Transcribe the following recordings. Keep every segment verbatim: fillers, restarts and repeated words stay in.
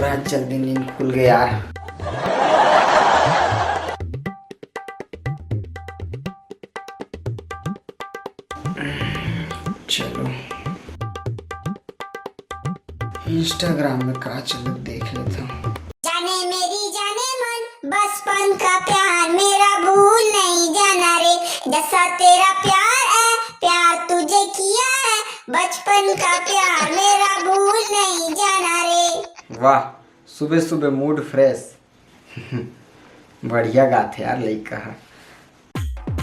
आज जल्दी नींद खुल गया यार। चलो, Instagram में का चलत देख लेता हूँ। जाने मेरी जाने मन, बचपन का प्यार मेरा भूल नहीं जाना रे। जैसा तेरा प्यार है, प्यार तुझे किया है, बचपन का प्यार मेरा भूल नहीं जाना रे। वाह, सुबह सुबह मूड फ्रेश। बढ़िया गाथे यार लइका ह।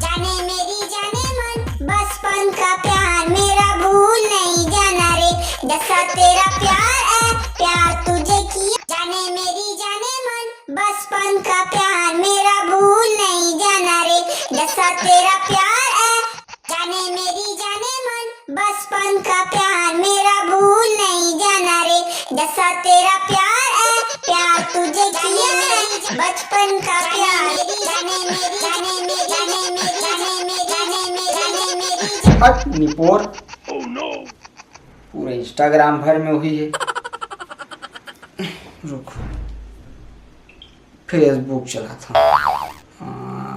जाने मेरी जाने मन, बचपन का प्यार मेरा भूल नहीं जाना रे। जैसा तेरा प्यार है, प्यार तुझे किया। जाने मेरी जाने मन, बचपन का प्यार मेरा भूल नहीं जाना रे। जैसा तेरा प्यार है, जाने मेरी जाने मन, बचपन का प्यार मेरा भूल नहीं जाना रे। जैसा तेरा प्यार है, प्यार तुझे किया है, बचपन का प्यार। जाने मेरी जाने मेरी जाने मेरी जाने मेरी जाने मेरी जाने मेरी हट निपोर। पूरा Instagram भर में वही है। रुक, Facebook चलाता हूँ। हाँ,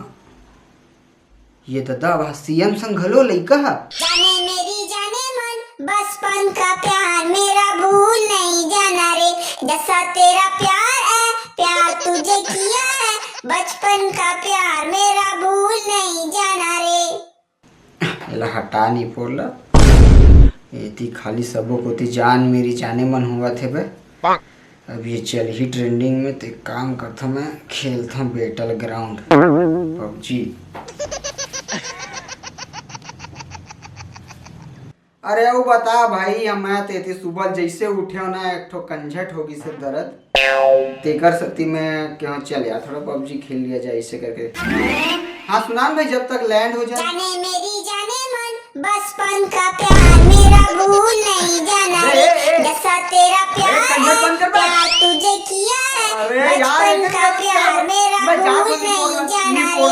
ये ददा, वह सीएम संग घलो लइका ह। जाने मेरी जाने मन, बचपन का प्यार मेरा भूल नहीं जाना रे। जैसा तेरा प्यार है, प्यार तुझे किया है, बचपन का प्यार मेरा भूल नहीं जाना रे। एला हटा निपोर ला। एती खाली सबो कोती जान मेरी जाने मन होवत हे बे। अब ये चलही ट्रेंडिंग में, ते काम करथों मैं, खेलथों बैटल ग्राउंड पबजी। अरे अउ बता भाई, हम मैं तेती सुबह जैसे उठे हो ना, एक ठो कंझट हो गिस हे दर्द, तेकर सेती मैं कहेंव चल यार थोड़ा पबजी खेल लिया जाए, ऐसे करके। हाँ सुनान भाई, जब तक लैंड हो जाए। जाने मेरी जाने मन, बचपन का प्यार मेरा भूल नहीं जाना रे। जैसा तेरा प्यार है, प्यार तुझे किया है, बचपन का प्यार मेरा भूल नहीं जाना रे।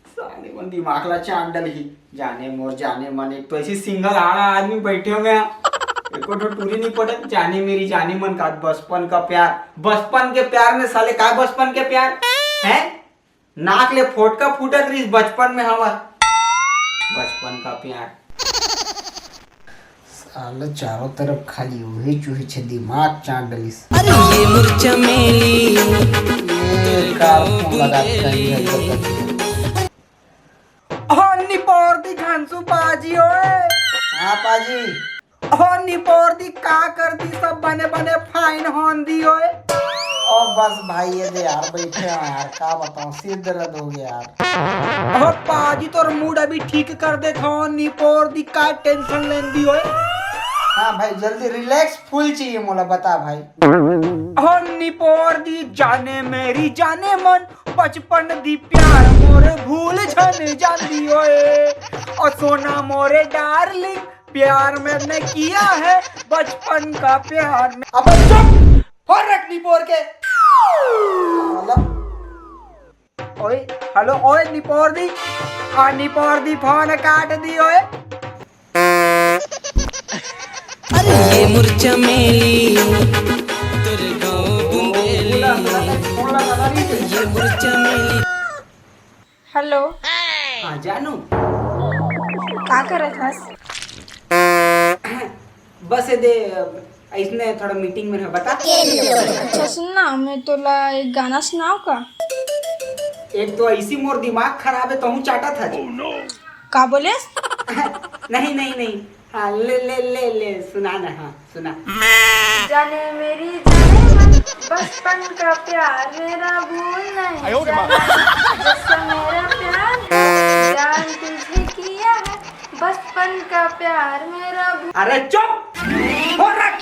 साले मन दिमाग ला चाट डलही। जाने मोर जाने मन, एक तो ऐसी सिंगल आड़ा आदमी बैठे हो गया, एको ठो टूरी नहीं पटत। जाने मेरी जाने मन का बचपन का प्यार, बचपन के प्यार में साले का बचपन के प्यार है? नाक ले फोटका फूटत रहिस बचपन में हमर। बचपन का प्यार। साला चारों तरफ खाली उहे चूहे छे, दिमाग चाट डलिस। अरे ये मोर चमेली। ये का फोन लगा के कहीं है तो। हो निपोर दी घांसू पाजी ओए। हाँ पाजी। हो निपोर दी का कर दी, सब बने बने फाइन होन दी ओए। ओ बस भाई, ये दे यार, बैठे हो यार, का बताऊं, सिर दर्द हो गया यार। हो पाजी तोर मूड अभी ठीक कर देत हो, निपोर दी का टेंशन लेन दी ओए। हाँ भाई, जल्दी रिलैक्स फुल चाहिए मोला, बता भाई। हो निपोर दी जाने मेरी जाने मन, बचपन दी प्यार मोर भूल झन जांदी ओए। ओ सोना मोरे डार्लिंग, प्यार मैंने किया है बचपन का प्यार में। अबे चुप! फोन रख निपोर के। साला। ओए, हेलो, ओए निपोर दी। आ निपोर दी फोन काट दी ओए। अरे ये मोर चमेली, तोर गाँव बुंदेली। ये मोर चमेली। हेलो। हाँ जानू। का करत हस? बस ये दे, इसने थोड़ा मीटिंग में रह, बता। अच्छा सुन ना, मैं तोला एक गाना सुनाओ का? एक तो ऐसी मोर दिमाग खराब है, तो हूँ चाटा था। का बोलेस? नहीं नहीं नहीं, हाँ ले ले ले ले, सुना ना, हाँ। सुना। जाने मेरी जाने मन, बचपन का प्यार मेरा भूल नहीं जाना। जैसा मेरा प्यार है, जान तुझे किया है, बचपन का प्यार मेरा भूल। अरे चुप! फोन रख!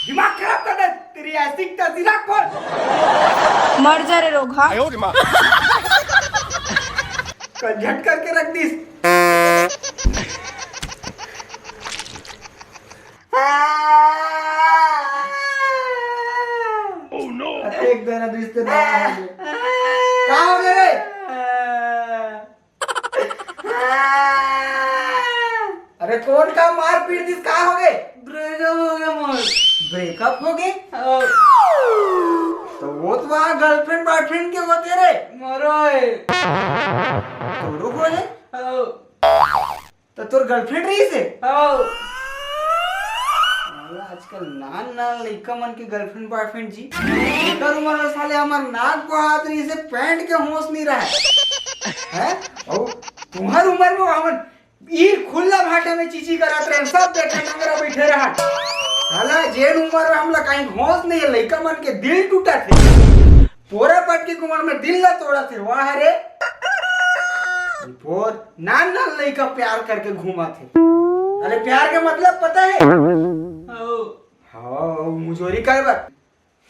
दिमाग खराब कर दे। तेरी ऐसी तैसी रख फोन। मर जा रे रोगहा। कल झट करके रख दिस। Oh no! देख देना रिश्तेदार आ गए। का हो गए रे? अरे कौन का मारपीट दिस, का हो गए? ब्रेकअप हो गया मोर। ब्रेकअप हो गए? तो वो तो वहाँ गर्लफ्रेंड बॉयफ्रेंड के होते रे। मोरो है। तोरो हो है? तो तोर गर्लफ्रेंड रही से? साला आजकल नान नान लइका मन के गर्लफ्रेंड बॉयफ्रेंड जी। एकर उम्र में साले हमर नाक को हाथ रही से, पैंट के होश नहीं रहा है। हैं? और तुम्हार उम्र में हमन ई खुला भाटा में चीची करत रहे, सब बेटा नंगरा बैठे रहा। साला जेन उम्र में हमला कहीं होश नहीं है, लइका मन के दिल टूटा थे। पोरा पटकी कुमार में दिल ला तोड़ा थे, वाह रे। पोर नान नान लइका प्यार करके घूमा थे। अरे प्यार के मतलब पता है? हाँ, मुझोरी कर बर।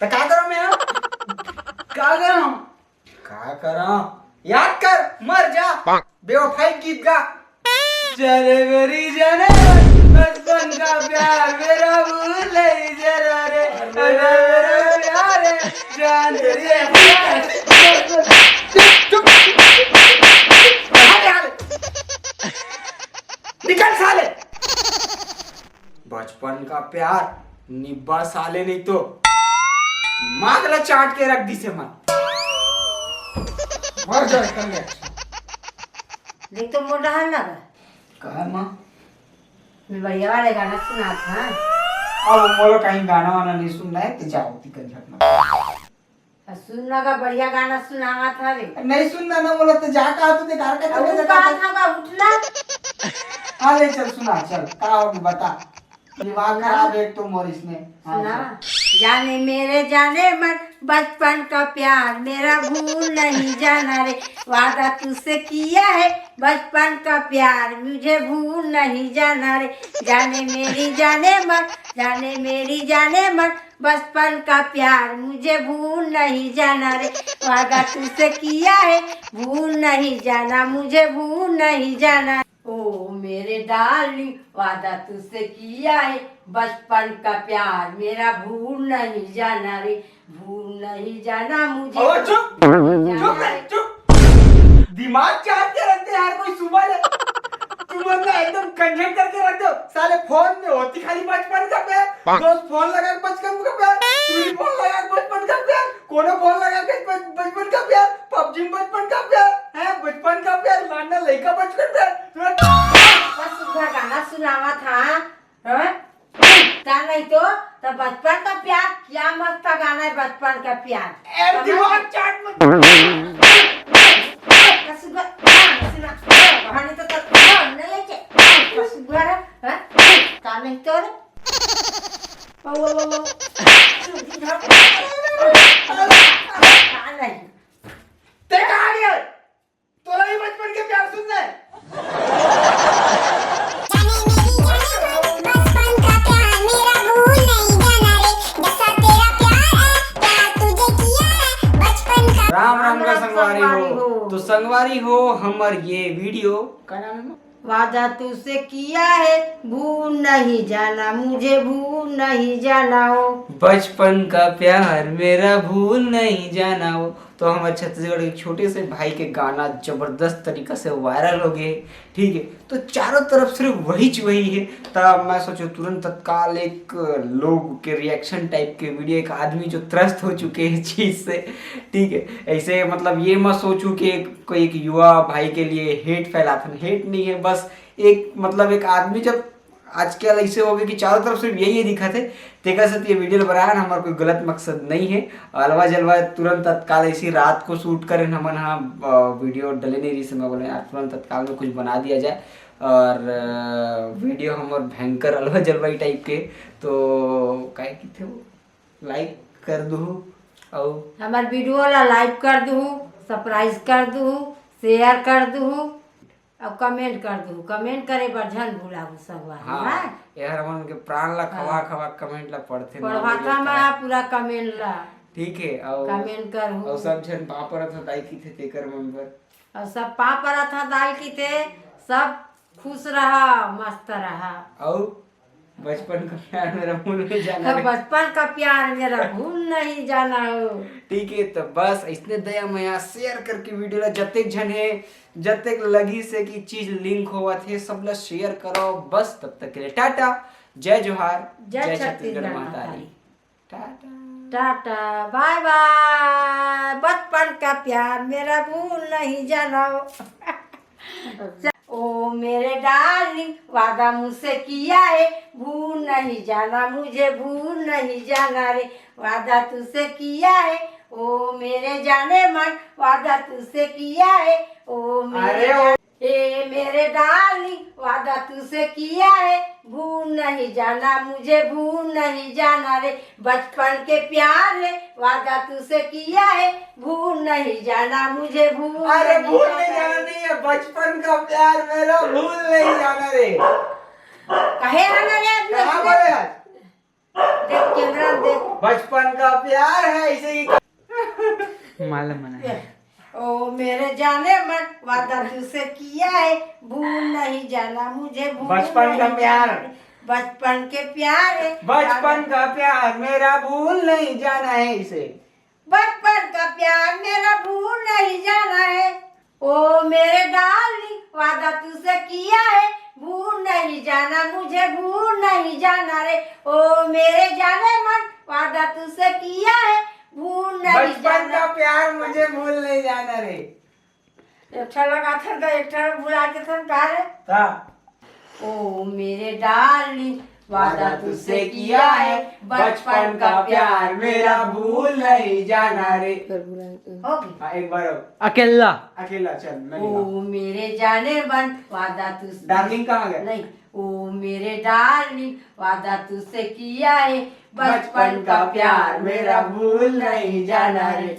तो का करो मैं? का करो? का करो? याद कर, मर जा। बेवफाई गीत गा। चले मेरी जाने, बचपन का प्यार मेरा भूल नहीं जाना रे। अरे मेरा प्यार है, जान तेरी है। चुप, चुप। निकल साले। बचपन का प्यार निब्बा साले, नहीं तो दिमाग ला चाट के रख दिसे मन। मर जाए कर ले। देख तो मोर डहर लगा। का माँ? मैं बढ़िया वाले गाना सुनात हँव। अब मोला कहीं गाना वाना नहीं सुनना है, तो जाओ ती कर झट मत। आ, सुन लगा, बढ़िया गाना सुनावत हवे। नहीं सुनना ना बोला तो जा, कहा तू बेकार का अउ चले जा, कहा कहा था बा, उठना। हाँ ले चल सुना, चल का होगी बता। दिमाग खराब है एक तो मोर इसमें। हाँ, सुना। चल। जाने मेरे जाने मन, बचपन का प्यार मेरा भूल नहीं जाना रे। वादा तुझसे किया है, बचपन का प्यार मुझे भूल नहीं जाना रे। जाने मेरी जाने मन, जाने मेरी जाने मन, बचपन का प्यार मुझे भूल नहीं जाना रे। वादा तुझसे किया है, भूल नहीं जाना, मुझे भूल नहीं जाना। ओ मेरे डार्लिंग, वादा तुझसे किया है, बचपन का प्यार मेरा भूल नहीं जाना रे। भूल नहीं जाना मुझे। अबे चुप, चुप रे, चुप। दिमाग चाट के रखते यार, कोई सुबह ले। तुम लोग ना एकदम कंजन करके रख दो। साले फोन में होती खाली बचपन का प्यार। दोस्त फोन लगा के बचपन का प्यार। तू ही फोन लगा के बचपन का प्यार। कोनो फोन लगा के बच-, बचपन का प्यार। पबजी में बचपन का प्यार। हैं, बचपन का प्यार। लाना लइका बचपन प्यार। बस सुबह गाना सुनावा था। हाँ? का नहीं तो, तो बचपन का प्यार, क्या मस्त गाना है बचपन का प्यार। ए, समझ? दिमाग चाट मत। तो सुबह, हाँ, सुना। हाँ, नहीं तो, तो, हाँ, नहीं लेके। तो सुबह, हाँ? का नहीं तो रे? ओ, ओ, ओ, ओ। का नहीं? ते कहाँ गया? तोला ही बचपन के प्यार सुनना है। जाने मेरी जाने मन, बचपन का प्यार मेरा भूल नहीं जाना रे। जैसा तेरा प्यार है, प्यार तुझे किया है, बचपन का। राम राम का राम संगवारी संगवारी हो। हो। तो संगवारी हो, हमर ये वीडियो का नाम है? वादा तुझसे किया है, भूल नहीं जाना, मुझे भूल नहीं जाना हो। बचपन का प्यार मेरा भूल नहीं जाना हो। तो हमर छत्तीसगढ़ के छोटे से भाई के गाना जबरदस्त तरीका से वायरल हो गए, ठीक है, तो चारों तरफ सिर्फ वही च वही है। तब मैं सोचो तुरंत तत्काल एक लोग के रिएक्शन टाइप के वीडियो, एक आदमी जो त्रस्त हो चुके हैं चीज से, ठीक है, ऐसे मतलब ये मत सोचो कि एक, कोई एक युवा भाई के लिए हेट फैलाथन, हेट नहीं है, बस एक मतलब एक आदमी जब आजकल ऐसे हो गए कि चारों तरफ सिर्फ यही, यही दिखत है, तेकर से ये वीडियो बनाए हमारा कोई गलत मकसद नहीं है। अलवा जलवा तुरंत तत्काल ऐसी रात को शूट करें हमन हा, अ, वीडियो डले नहीं रही से मैं बोले यार तुरंत तत्काल में कुछ बना दिया जाए। और अ, वीडियो हमर भयंकर अलवा जलवा टाइप के, तो काय किथे वो लाइक कर दू। अउ हमार वीडियो ला लाइक कर दू, सब्सक्राइब कर दू, शेयर कर दू। अउ कमेंट कर दू, कमेंट करे बर झन भुलाहू संगवारी, हाँ, हाँ? यार हमन के प्राण ला खवा हाँ। खवा कमेंट ला पढ़थे ना, पढ़वाता बोले मैं का। पूरा कमेंट ला। ठीक है, अउ कमेंट करहू। अउ सब झन पाँव परत हन दाई किथे तेकर मन बर। अउ सब पाँव परत हन दाई किथे, सब खुश रहा, मस्त रहा। अउ बचपन का प्यार मेरा भूल नहीं जाना रे। बचपन का प्यार मेरा भूल नहीं जाना हो। ठीक है, तो बस इसने दया मया शेयर करके वीडियो ला जतेक झन है, जतेक लगी से कि चीज लिंक होवत है, सब ला शेयर करो। बस तब तक के लिए टाटा, जय जोहार, जय जय छत्तीसगढ़ छत्तीसगढ़ महतारी। महतारी। टाटा। टाटा, बाय बाय। बचपन का प्यार मेरा भूल नहीं जाना हो। ओ मेरे डार्लिंग, वादा मुझसे किया है, भूल नहीं जाना मुझे, भूल नहीं जाना रे। वादा तुझसे किया है, ओ मेरे जाने मन, वादा तुझसे किया है। ओ मेरे अरे जाने, ए मेरे डार्लिंग, वादा तुझसे किया है, भूल नहीं जाना मुझे, भूल नहीं जाना रे। बचपन के प्यार रे, वादा तुझसे किया है, भूल नहीं जाना मुझे, भूल अरे नहीं भूल जाना नहीं जाना रे। नहीं है, बचपन का प्यार मेरा भूल नहीं जाना रे। कहे रहना रे, आज कहाँ बोले आज? देख कैमरा देख। बचपन का प्यार है, ऐसे ही। मालूम है। ओ मेरे जाने मन, वादा तुझसे किया है, भूल नहीं जाना मुझे, भूल बचपन का नहीं प्यार। जाना। बचपन के प्यार है। बचपन का प्यार मेरा भूल नहीं जाना है इसे। बचपन का प्यार मेरा भूल नहीं जाना है। ओ मेरे डार्लिंग, वादा तुझसे किया है, भूल नहीं जाना मुझे, भूल नहीं जाना रे। ओ मेरे जाने मन, वादा तुझसे किया है, भूल नहीं बचपन जाना। का प्यार मुझे भूल नहीं जाना रे। एक ठा लगा था तो एक ठा भुला के था का रे? का? ओ मेरे डार्लिंग, वादा तुझसे किया है, बचपन का प्यार मेरा भूल नहीं जाना रे। फिर बुला। हो गई। हाँ, एक बार और। अकेला। अकेला, चल, मैं ओ निकाल। मेरे जाने मन, वादा तुझसे डार्लिंग कहाँ गए? नहीं, ओ मेरे डार्लिंग, वादा तुझसे किया है, बचपन का प्यार मेरा भूल नहीं जाना रे।